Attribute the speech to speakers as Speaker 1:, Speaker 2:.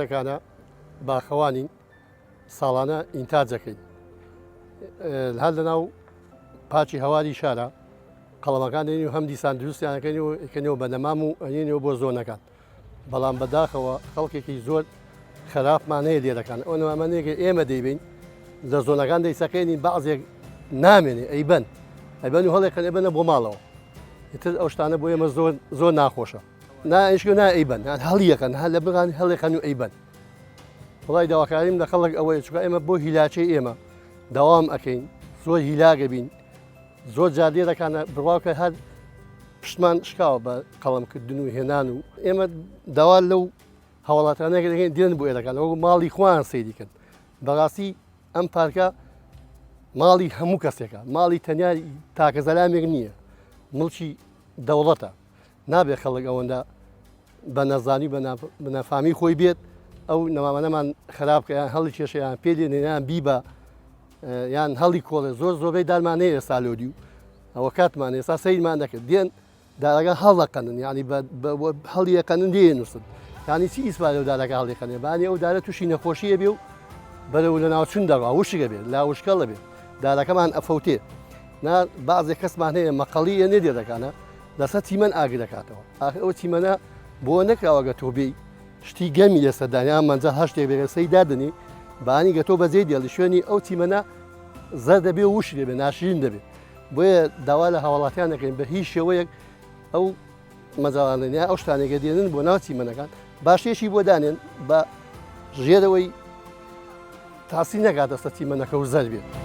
Speaker 1: دەکانە باخەوانین ساڵانە ئینتاج دەکەین هەر لەناو پاچی هەواری شارە قەڵەمەکان دێنی و هەم دیسان دروستیانەکەین و ئەکەنەوە بە نەمام و ئەنێنەوە بۆ زۆنەکان بەڵام بەداخەوە خەڵکێکی زۆر خراپمان هەیە لێرەکان ئەو نەمامانەیە ئێمە دەیبین لە زۆنەکان دەیسەقێنین بەعزێک نامێنێ ئەیبەن ئەیبەن و هەڵێکەن ئەبەنە بۆ ماڵەوە ئیتر ئەو شتانە بۆ ئێمە زۆر زۆر ناخۆشە نا ئیشکە نا ئەیبەن هەر هەڵیەکەن هەر لە بغان هەڵێکەن و ئەیبەن وڵی داواکاریم لە خەڵک ئەوەیە چکە ئێمە بۆ هیلاچەی ئێمە داوام ئەەکەین زۆر هیلاگە بین زۆر جار لێرەکانە بڕواکە هەر پشتمان شکاوە بە قەڵمکردن و هێنان و ئێمە داوا لەو هاوڵاتانێک دەکەین دێن بۆ ئێرەکان وەکو ماڵی خۆیان سەیریکەن بەڕاستی ئەم پارکە ماڵی هەموو کەسێکە ماڵی تەنیا تاکە زەلامێک نییە مڵکی دەوڵەتە نابێ خەڵک ئەوەندە بە نەزانی بە نەفامی خۆی بێت ئەو نەمامانەمان خراپ کە یان هەڵی کێشەیان پێ لێنێنیان بیبە یان هەڵی کۆڵێ زۆر زۆربەی دارمان هەیە ئێستا لۆدی و ئەوە کاتمان ئێستا سەیرمان دەکرد دێن دارەکە هەڵدەقەنن یعنی هەڵیەکەنن لێ نووسن یعنی چی ئیسپارە و دارەکە هەڵیقەنێ بانی ئەو دارە تووشی نەخۆشیە بێ و بەرەو لە ناوچون دەڕوا وشکە بێت لا وشکەڵە بێت دارەکەمان ئەفەوتێ نا بازێک کەسمان هەیە مەقەڵی یە نێ دەکانە لەسەر چیمەن ئاگر دەکاتەوە ئاخر ئەو چیمەنە بۆ نەکراوە گە تۆ بێی شتی گەمی لەسەر دانێ یان مەنجەڵ هەر شتێک بێ سەی دادنی بانی گە تۆ بەجێ دێڵی شوێنی ئەو چیمەنە زەر دەبێ و وشک دەبێ ناشرین دەبێ بۆیە داوا لە هاوڵاتیان دەکەین بە هیچ شێوەیەک ئەو مەجاڵانە یا ئەو شتانێکە دێنن بۆ ناو چیمەنەکان باشێکی بۆ دانێن بە ژێرەوەی تاسی نەگاتە سەر چیمەنەکە و زەر بێت.